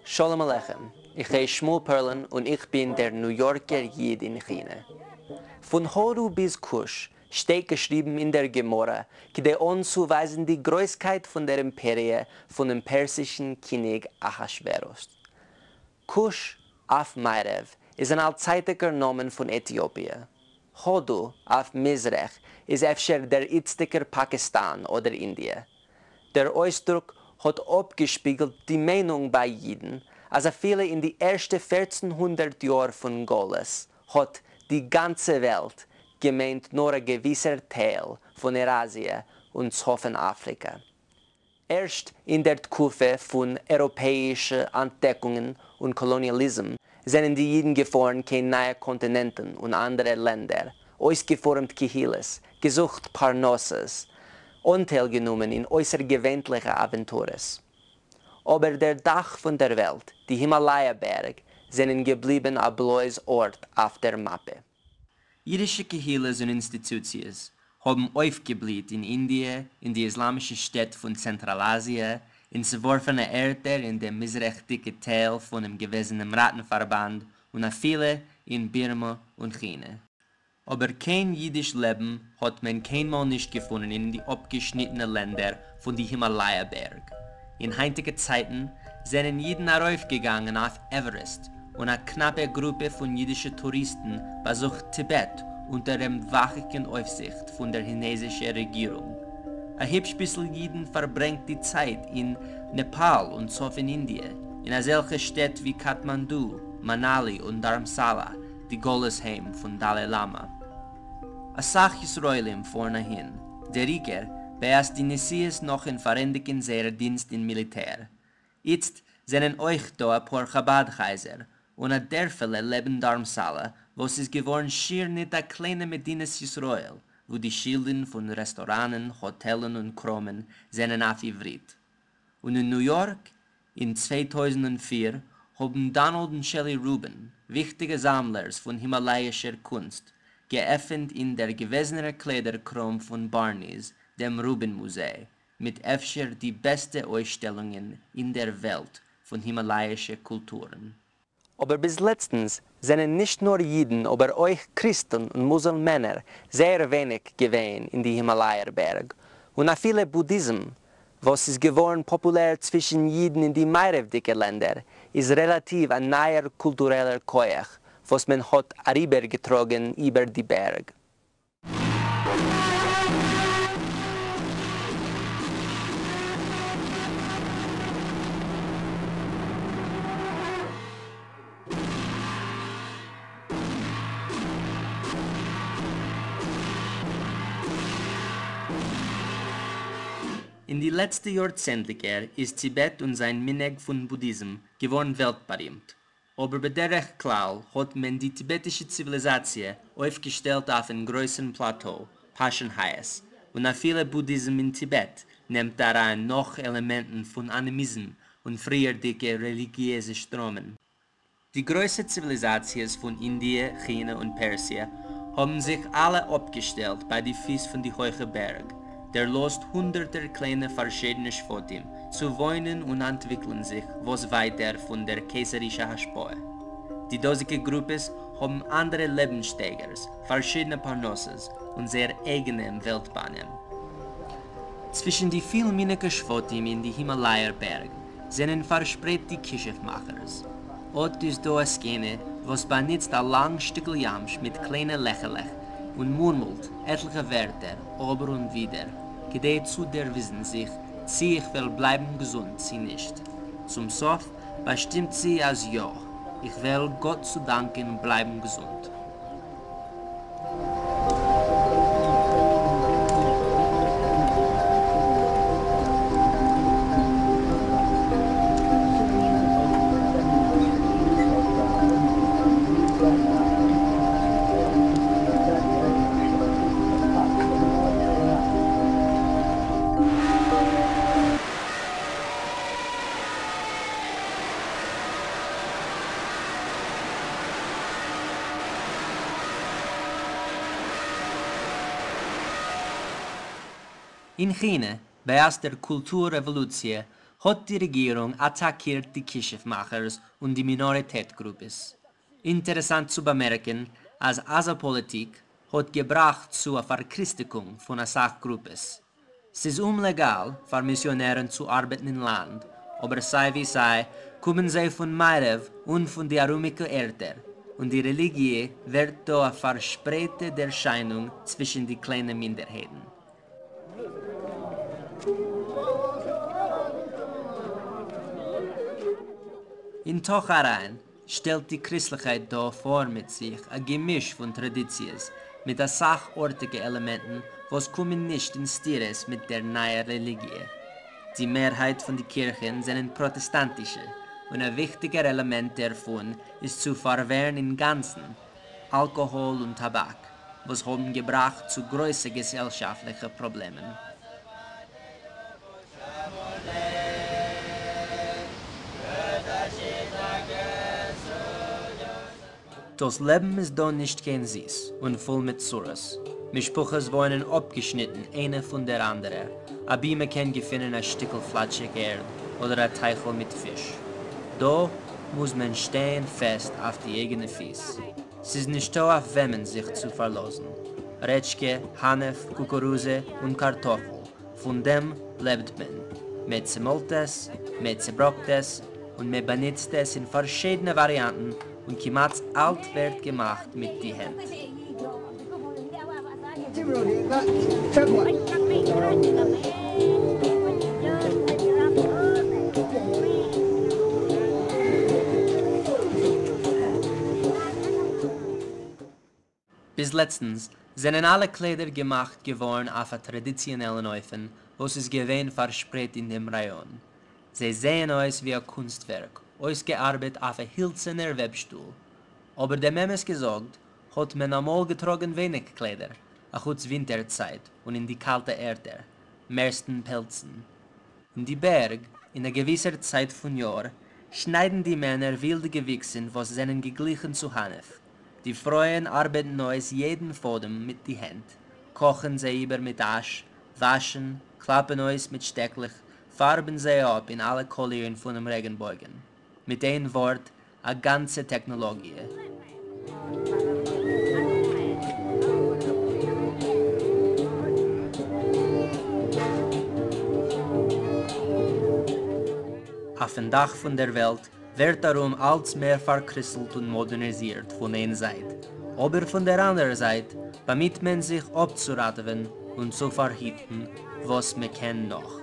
שלום עליכם, איך הייס שמואל פערלין און איך בין דער ניו יארקער איד אין כינע. פון הודו ביז כוש שטייט געשריבן אין דער גמרא כדי אנצואווייזן די גרויסקייט פון דער אימפעריע פונעם פערסישן קיניג אחשורוש. כוש, אויף מערב, איז אן אלטצייטיגער נאמען פון עטיאפיע. הודו, אויף מזרח, איז אפשר דער איצטיגער פאקיסטאן אדער אינדיע. דער אויסדרוק האט אפגעשפיגלט די מיינונג ביי אידן אז אפילו אין די ערשטע 1400 יאר פון גלות האט די גאנצע וועלט געמיינט נאר א געוויסער טייל פון אייראזיע און צפון אפריקע. ערשט אין דער תקופה פון אייראפעאישע אנטדעקונגען און קאלאניאליזם זענען די אידן געפארן קיין נייע קאנטינענטן און אנדערע לענדער, אויסגעפארעמט קהילות, געזוכט פרנסות, אנטיילגענומען אין אויסערגעווענליכע אווענטורעס. אבער דער דאך פון דער וועלט, די הימאלאיא בערג, זענען געבליבן א בלויז ארט אויף דער מאפע. אידישע קהילות און אינסטיטוציעס האבן אויפגעבליט אין אינדיע, אין די איסלאמישע שטעט פון צענטראל-אזיע, אין צעווארפענע ערטער אין דעם מזרחדיקע טייל פונעם געוועזענעם ראטן-פארבאנד און אפילו אין בירמא און כינע. אבער קיין אידיש לעבן האט מען קיינמאל נישט געפונען אין די אפגעשניטענע לענדער פון די הימאלאיא בערג. אין היינטיגע צייטן זענען אידן ארויפגעגאנגען אויף עווערעסט, און א קנאפע גרופע פון אידישע טוריסטן באזוכט טיבעט אונטער דעם וואכיגן אויפזיכט פון דער כינעזישער רעגירונג. א היפש ביסל אידן פארברענגט די צייט אין נעפאל און צפון אינדיע, אין אזעלכע שטעט ווי קאטמאנדו, מאנאלי און דארמסאלא, די גלות היים פון דאליי לאמא. אסאך ישראלים פארן אהין, דער עיקר בעת די נסיעות נאכן פארענדיגן זייער דינסט אין מיליטער. איצט זענען אויך דא אפאר חבד הייזער, און א דערפעלע לעבן דארמסאלא וואס איז געווארן שיער ניט א קליינע מדינת ישראל, וואו די שילדן פון רעסטאראנען, האטעלן און קראמען זענען אויף עברית. און אין ניו יארק אין 2004 האבן דאנאלד און שעלי רובין, וויכטיגע זאמלערס פון הימאלאישער קונסט, געעפנט אין דער געוועזענער קליידער קראם פון בארניס דעם רובין מוזיי, מיט אפשר די בעסטע אויסשטעלונגען אין דער וועלט פון הימאלאישע קולטורן. אבער ביז לעצטנס זענען נישט נאר אידן אבער אויך קריסטן און מוסולמענער זייער ווייניג געווען אין די הימאלאיער בערג, און אפילו בודהיזם וואס איז געווארן פאפולער צווישן אידן אין די מערבדיקע לענדער, איז רעלאטיוו א נייער קולטורעלער כח וואס מען האט אריבערגעטראגן איבער די בערג. אין די לעצטע יארצענדליגער איז טיבעט און זיין מנהג פון בודהיזם געווארן וועלט-בארימט, אבער בדרך כלל האט מען די טיבעטישע ציוויליזאציע אויפגעשטעלט אויפן גרויסן פלאטא פאשען חיות, און אפילו בודהיזם אין טיבעט נעמט אריין נאך עלעמענטן פון אנימיזם און פריערדיגע רעליגיעזע שטראמען. די גרויסע ציוויליזאציעס פון אינדיע, כינע און פערסיע האבן זיך אלע אפגעשטעלט ביי די פיס פון די הויכע בערג, דערלאזט הונדערטער קליינע פארשידענע שבטים צו וואוינען און אנטוויקלען זיך וואס ווייטער פון דער קיסרישע השפעה. די דאזיגע גרופעס האבן אנדערע לעבנסשטייגערס, פארשידענע פרנסות און זייער אייגענעם וועלט-באנעם. צווישן די פיל-מיניקע שבטים אין די הימאלייער בערג זענען פארשפרייט די כישוף-מאכערס. אט איז דא א זקנה וואס באנוצט א לאנג שטיקל ימש מיט קליינע לעכעלעך און מורמלט עטליכע ווערטער אבער און ווידער, כדי צו דערוויסן זיך צי איך וועל בלייבן געזונט צי נישט. צום סוף באשטימט זי אז יא, איך וועל גאט צו דאנקען בלייבן געזונט. אין כינע, בעת דער קולטור-רעוואלוציע, האט די רעגירונג אטאקירט די כישוף-מאכערס און די מינאריטעט-גרופעס. אינטערעסאנט צו באמערקן אז אזא פאליטיק האט געבראכט צו א פארקריסטיקונג פון אסאך גרופעס. ס'איז אומלעגאל פאר מיסיאנערן צו ארבעטן אין לאנד, אבער סיי ווי סיי קומען זיי פון מערב און פון די ארומיקע ערטער, און די רעליגיע ווערט דא א פארשפרייטע ערשיינונג צווישן די קליינע מינדערהייטן. אין תוך אריין שטעלט די קריסטליכקייט דא פאר מיט זיך א געמיש פון טראדיציעס מיט אסאך ארטיגע עלעמענטן וואס קומען נישט אין סתירות מיט דער נייער רעליגיע. די מערהייט פון די קירכן זענען פראטעסטאנטישע, און א וויכטיגער עלעמענט דערפון איז צו פארווערן אינגאנצן אלקאהאל און טאבאק, וואס האבן געבראכט צו גרויסע געזעלשאפטליכע פראבלעמען. דאס לעבן איז דא נישט קיין זיס און פול מיט צרות. משפחות וואוינען אפגעשניטן איינע פון דער אנדערער, אבי מען קען געפינען א שטיקל פלאטשיג ערד אדער א טייכל מיט פיש. דא מוז מען שטיין פעסט אויף די אייגענע פיס. ס'איז נישטא אויף וועמען זיך צו פארלאזן. רעטשקע, האנף, קוקורוזע און קארטאפל, פון דעם לעבט מען. מען צעמאלט עס, מען צעבראקט עס, און מען באנוצט עס אין פארשידענע וואריאנטן, און כמעט אלץ ווערט געמאכט מיט די הענט. ביז לעצטנס זענען אלע קליידער געמאכט געווארן אויף א טראדיציאנעלן אופן וואס איז געווען פארשפרייט אין דעם ראיאן. זיי זעען אויס ווי א קונסטווערק, אויסגעארבעט אויף א הילצערנער וועבשטול. אבער דעם אמת געזאגט, האט מען אמאל געטראגן ווייניג קליידער, אחוץ ווינטער צייט און אין די קאלטע ערטער, מערסטן פעלצן. אין די בערג, אין א געוויסער צייט פון יאר, שניידן די מענער ווילדע געוויקסן וואס זענען געגליכן צו האנף. די פרויען ארבעטן אויס יעדן פאדעם מיט די הענט, קאכן זיי איבער מיט אש, וואשן, קלאפן אויס מיט שטעקלעך, פארבן זיי אפ אין אלע קאלירן פונעם רעגנבויגן. מיט איין ווארט, א גאנצע טעכנאלאגיע. אויפן דאך פון דער וועלט ווערט ארום אלץ מער פארקריסטלט און מאדערניזירט פון איין זייט, אבער פון דער אנדערער זייט באמיט מען זיך אפצוראטעווען און צו פארהיטן וואס מען קען נאך.